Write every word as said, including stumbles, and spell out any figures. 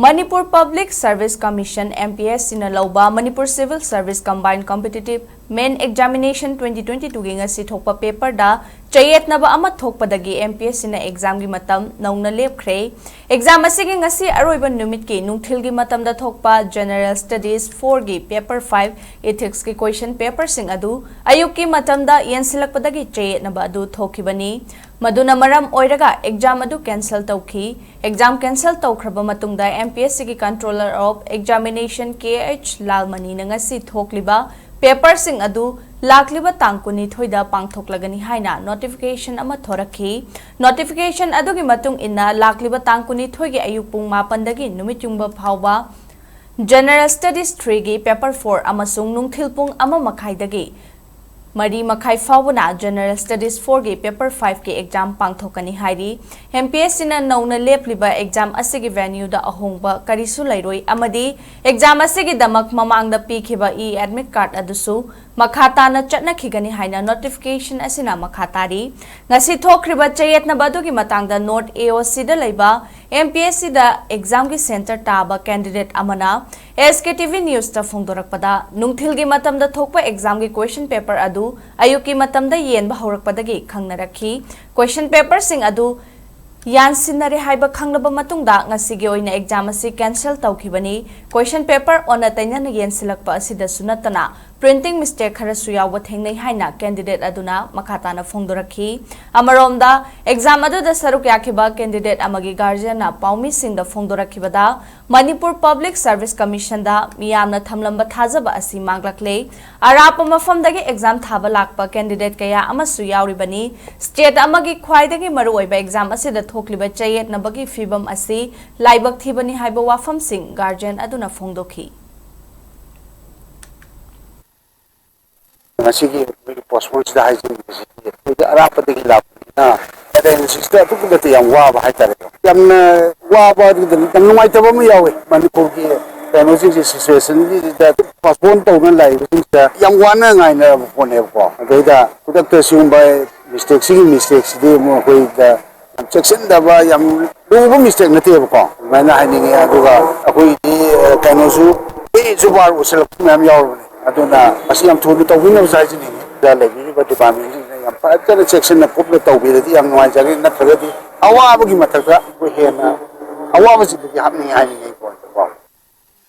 Manipur Public Service Commission, M P S C ꯅ ꯂꯧꯕ Manipur Civil Service Combined Competitive Main Examination twenty twenty-two ꯒꯤ ꯉꯁꯤ ꯊꯣꯛꯄ paper ꯗ ꯆꯌꯦꯠꯅꯕ ꯑꯃ ꯊꯣꯛꯄꯗꯒꯤ M P S C ꯅ exam ꯒꯤ ꯃꯇꯝ ꯅꯧꯅ ꯂꯦꯞꯈ꯭ꯔꯦ꯫ Exam ꯑꯁꯤꯒꯤ ꯉꯁꯤ ꯑꯔꯣꯏꯕ ꯅꯨꯃꯤꯠꯀꯤ ꯅꯨꯡꯊꯤꯜꯒꯤ ꯃꯇꯝꯗ ꯊꯣꯛꯄ General Studies four ꯒꯤ paper five ethics ꯀꯤ question paper ꯁꯤꯡ ꯑꯗꯨ ꯑꯌꯨꯛꯀꯤ ꯃꯇꯝꯗ ꯌꯦꯟꯁꯤꯜꯂꯛꯄꯗꯒꯤ ꯆꯌꯦꯠꯅꯕ ꯑꯗꯨ ꯊꯣꯛꯈꯤꯕꯅꯤ꯫ ꯃꯗꯨꯅ ꯃꯔꯝ ꯑꯣꯏꯔꯒ exam ꯑꯗꯨ cancel ꯇꯧꯈꯤ꯫ Exam cancel ꯇꯧꯈ꯭ꯔꯕ ꯃꯇꯨꯡꯗ M P S C ꯒꯤ Controller of Examination K H ꯂꯥꯜꯃꯅꯤꯅ ꯉꯁꯤ ꯊꯣꯛꯂꯤꯕ paper ꯁꯤꯡ ꯑꯗꯨ ꯂꯥꯛꯂꯤꯕ ꯇꯥꯡ ꯀꯨꯟꯅꯤꯊꯣꯏꯗ ꯄꯥꯡꯊꯣꯛꯂꯒꯅꯤ ꯍꯥꯏꯅ notification ꯑꯃ ꯊꯣꯔꯛꯈꯤ꯫ Notification ꯑꯗꯨꯒꯤ ꯃꯇꯨꯡ ꯏꯟꯅ ꯂꯥꯛꯂꯤꯕ ꯇꯥꯡ ꯀꯨꯟꯅꯤꯊꯣꯏꯒꯤ ꯑꯌꯨꯛ ꯄꯨꯡ ꯃꯥꯄꯟꯗꯒꯤ ꯅꯨꯃꯤꯠ ꯌꯨꯡꯕ ꯐꯥꯎꯕ General Studies three ꯒꯤ paper four ꯑꯃꯁꯨꯡ ꯅꯨꯡꯊꯤꯜ ꯄꯨꯡ ꯑꯃ ꯃꯈꯥꯏꯗꯒꯤ ꯃꯔꯤ ꯃꯈꯥꯏ ꯐꯥꯎꯕꯅ General Studies four ꯒꯤ paper five ꯀꯤ exam ꯄꯥꯡꯊꯣꯛꯀꯅꯤ ꯍꯥꯏꯔꯤ꯫ M P S C ꯅ ꯅꯧꯅ ꯂꯦꯞꯂꯤꯕ exam ꯑꯁꯤꯒꯤ venue ꯗ ꯑꯍꯣꯡꯕ ꯀꯔꯤꯁꯨ ꯂꯩꯔꯣꯏ ꯑꯃꯗꯤ exam ꯑꯁꯤꯒꯤꯗꯃꯛ ꯃꯃꯥꯡꯗ ꯄꯤꯈꯤꯕ e-admit card ꯑꯗꯨꯁꯨ ꯃꯈꯥ ꯇꯥꯅ ꯆꯠꯅꯈꯤꯒꯅꯤ ꯍꯥꯏꯅ notification ꯑꯁꯤꯅ ꯃꯈꯥ ꯇꯥꯔꯤ꯫ ꯉꯁꯤ ꯊꯣꯛꯈ꯭ꯔꯤꯕ ꯆꯌꯦꯠꯅꯕ ꯑꯗꯨꯒꯤ ꯃꯇꯥꯡꯗ North A O C ꯗ ꯂꯩꯕ M P S C ꯗ exam ꯒꯤ center ꯇꯥꯕ candidate ꯑꯃꯅ S K T V News ꯇ ꯐꯣꯡꯗꯣꯔꯛꯄꯗ, ꯅꯨꯡꯊꯤꯜꯒꯤ ꯃꯇꯝꯗ ꯊꯣꯛꯄ exam ꯒꯤ question paper ꯑꯗꯨ ꯑꯌꯨꯛꯀꯤ ꯃꯇꯝꯗ ꯌꯦꯟꯕ ꯍꯧꯔꯛꯄꯗꯒꯤ ꯈꯪꯅꯔꯛꯈꯤ꯫ Question paper ꯁꯤꯡ ꯑꯗꯨ ꯌꯥꯟꯁꯤꯟꯅꯔꯦ ꯍꯥꯏꯕ ꯈꯪꯂꯕ ꯃꯇꯨꯡꯗ ꯉꯁꯤꯒꯤ ꯑꯣꯏꯅ exam ꯑꯁꯤ cancel ꯇꯧꯈꯤꯕꯅꯤ꯫ Question paper ꯑꯣꯟꯅ ꯇꯩꯅꯅ ꯌꯦꯟꯁꯤꯜꯂꯛꯄ ꯑꯁꯤꯗꯁꯨ ꯅꯠꯇꯅ printing mistake ꯈꯔꯁꯨ ꯌꯥꯎꯕ ꯊꯦꯡꯅꯩ ꯍꯥꯏꯅ candidate ꯑꯗꯨꯅ ꯃꯈꯥ ꯇꯥꯅ ꯐꯣꯡꯗꯣꯔꯛꯈꯤ꯫ ꯑꯃꯔꯣꯝꯗ, exam ꯑꯗꯨꯗ ꯁꯔꯨꯛ ꯌꯥꯈꯤꯕ candidate ꯑꯃꯒꯤ guardian ꯅ ꯄꯥꯎꯃꯤꯁꯤꯡꯗ ꯐꯣꯡꯗꯣꯔꯛꯈꯤꯕꯗ, Manipur Public Service Commission ꯗ ꯃꯤꯌꯥꯝꯅ ꯊꯝꯂꯝꯕ ꯊꯥꯖꯕ ꯑꯁꯤ ꯃꯥꯡꯂꯛꯂꯦ꯫ ꯑꯔꯥꯞꯄ ꯃꯐꯝꯗꯒꯤ exam ꯊꯥꯕ ꯂꯥꯛꯄ candidate ꯀꯌꯥ ꯑꯃꯁꯨ ꯌꯥꯎꯔꯤꯕꯅꯤ꯫ State ꯑꯃꯒꯤ ꯈ꯭ꯋꯥꯏꯗꯒꯤ ꯃꯔꯨꯑꯣꯏꯕ exam ꯑꯁꯤꯗ ꯊꯣꯛꯂꯤꯕ ꯆꯌꯦꯠꯅꯕꯒꯤ ꯐꯤꯚꯝ ꯑꯁꯤ ꯂꯥꯏꯕꯛ ꯊꯤꯕꯅꯤ ꯍꯥꯏꯕ ꯋꯥꯐꯝꯁꯤꯡ guardian ꯑꯗꯨꯅ ꯐꯣꯡꯗꯣꯛꯈꯤ꯫ ꯉꯁꯤꯒꯤ ꯑꯩꯈꯣꯏꯒꯤ postpone ꯁꯤꯗ ꯍꯥꯏꯖꯔꯤꯕꯁꯤꯗꯤ ꯑꯩꯈꯣꯏꯗꯤ ꯑꯔꯥꯞꯄꯗꯒꯤ ꯂꯥꯛꯄꯅꯤꯅ arrange ꯁꯤꯗ ꯑꯗꯨꯛꯀꯤ ꯃꯇꯤꯛ ꯌꯥꯝ ꯋꯥꯕ ꯍꯥꯏꯇꯥꯔꯦ꯫ ꯌꯥꯝꯅ ꯋꯥꯕ ꯑꯗꯨꯗ ꯌꯥꯝ ꯅꯨꯡꯉꯥꯏꯇꯕ ꯑꯃ ꯌꯥꯎꯋꯦ꯫ ꯃꯅꯤꯄꯨꯔꯒꯤ ꯀꯩꯅꯣꯁꯤꯡꯁꯦ, situation ꯁꯤꯗ postpone ꯇꯧꯗꯨꯅ ꯂꯥꯛꯏꯕꯁꯤꯡꯁꯤꯗ ꯌꯥꯝ ꯋꯥꯅ ꯉꯥꯏꯅꯔꯕ ꯄꯣꯠꯅꯦꯕꯀꯣ꯫ ꯑꯗꯩꯗ ꯈꯨꯗꯛꯇ ꯁꯤꯒꯨꯝꯕ mistake, ꯁꯤꯒꯤ mistake ꯁꯤꯗꯤ ꯑꯃꯨꯛ ꯑꯩꯈꯣꯏꯗ ꯌꯥꯝ ꯆꯦꯛꯁꯤꯟꯗꯕ, ꯌꯥꯝ ꯂꯨꯕ ꯃꯤꯁꯇꯦꯛ ꯅꯠꯇꯦꯕꯀꯣ, ꯑꯗꯨꯃꯥꯏꯅ ꯍꯥꯏꯅꯤꯡꯉꯤ꯫ ꯑꯗꯨꯒ ꯑꯩꯈꯣꯏꯗꯤ, ꯑ, ꯀꯩꯅꯣꯁꯨ, ꯑꯦꯁꯨ ꯕꯥꯔ ꯑꯣꯏꯁꯜꯂꯛꯄ ꯃꯌꯥꯝ ꯌꯥꯎꯔꯕꯅꯦ꯫ ꯑꯗꯨꯅ ꯃꯁꯤ ꯌꯥꯝ ꯊꯨꯅ ꯇꯧꯕꯤꯅꯕꯁꯨ ꯍꯥꯏꯖꯅꯤꯡꯉꯤ꯫ ꯁꯤꯗ ꯂꯩꯕꯤꯔꯤꯕ ꯗꯤꯄꯥꯔꯠꯃꯦꯟꯁꯤꯡꯁꯤꯅ ꯌꯥꯝ ꯐꯖꯅ ꯆꯦꯛꯁꯤꯟꯅ ꯀꯨꯞꯅ ꯇꯧꯕꯤꯔꯗꯤ ꯌꯥꯝ ꯅꯨꯡꯉꯥꯏꯖꯒꯅꯤ꯫ ꯅꯠꯇ꯭ꯔꯒꯗꯤ ꯑꯋꯥꯕꯒꯤ ꯃꯊꯛꯇ ꯑꯩꯈꯣꯏ ꯍꯦꯟꯅ ꯑꯋꯥꯕꯁꯤꯡꯗꯨꯗꯤ ꯍꯥꯞꯅꯤꯡꯉꯤ ꯍꯥꯏꯅꯤꯡꯉꯤ ꯑꯩ ꯄꯣꯏꯟ꯫